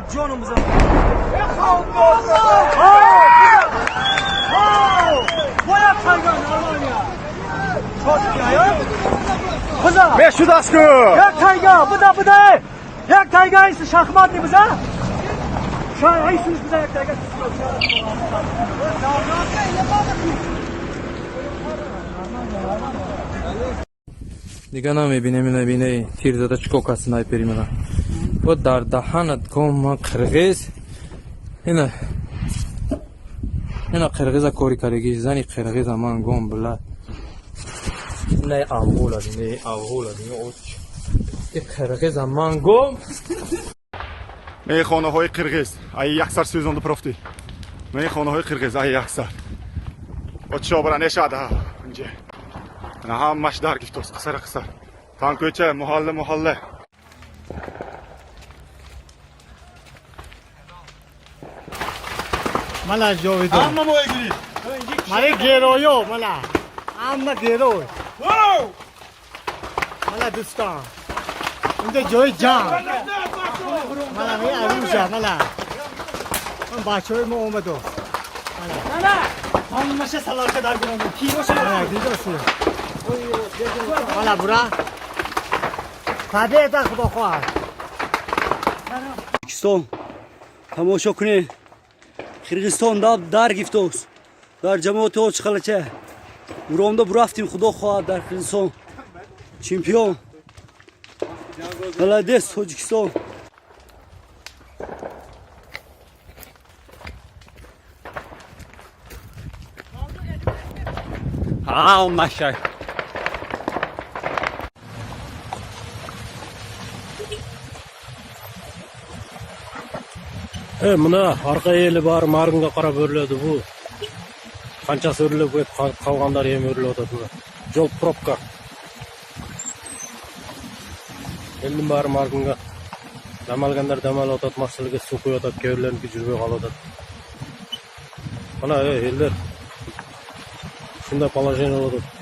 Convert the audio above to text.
Ҷоном бизан. Бояд тайга нормально. Бизан. Мешудастку. Як тайга, буда буда. Як тайга ис шахмат не бизан. Шай исмиш бизан як тайга. Дига намебинем, ина бине, тир зада чико кад снайпери мана. Бо дар даҳанат кома қирғиз. Ина ина қирғиза кори кардаги, зани қирғиза ман гом била. Не авғула, не авғула, не оч. И қирғиза ман гом. Мейхонаҳои қирғиз ай яксар сӯзонду профти. Мейхонаҳои қирғиз ай яксар. Отшобара нешада инҷа. Ана ҳамаш дар гифтост қисара қисар. Танкӯча, муҳалла муҳалла. Мала ҷовидон. Ҳама моҳигирӣ. Мана геройо, мала. Ҳама герой. Мала дӯстон. Инҷа ҷои ҷанг. Мала ми аружа, мала. Он бачаҳои мо омаду. Мана. Ҳамаша салака дар гурам. Тироша. Мала дидоси. Мала бура. Победа худо хоҳад. Тоҷикистон тамошо кунед. Қирғизистон дар гифтост. Дар ҷамоати Очқалача. Уромда бурафтим, худо хоҳад дар Қирғизистон. Чемпион. Молодец, Тоҷикистон. Ҳамаша. Мына арка эли баары Марынга карап өрлөдү бул. Канчасы өрлөп коюп, калгандары эми өрлөп атат мына. Жол пробка. Элдин баары Марынга. Дам алгандар дам алып атат, машиналарга суу куюп атат, кээ бирлериники жүрбөй калып атат. Мына элдер ушундай положение болуп атат.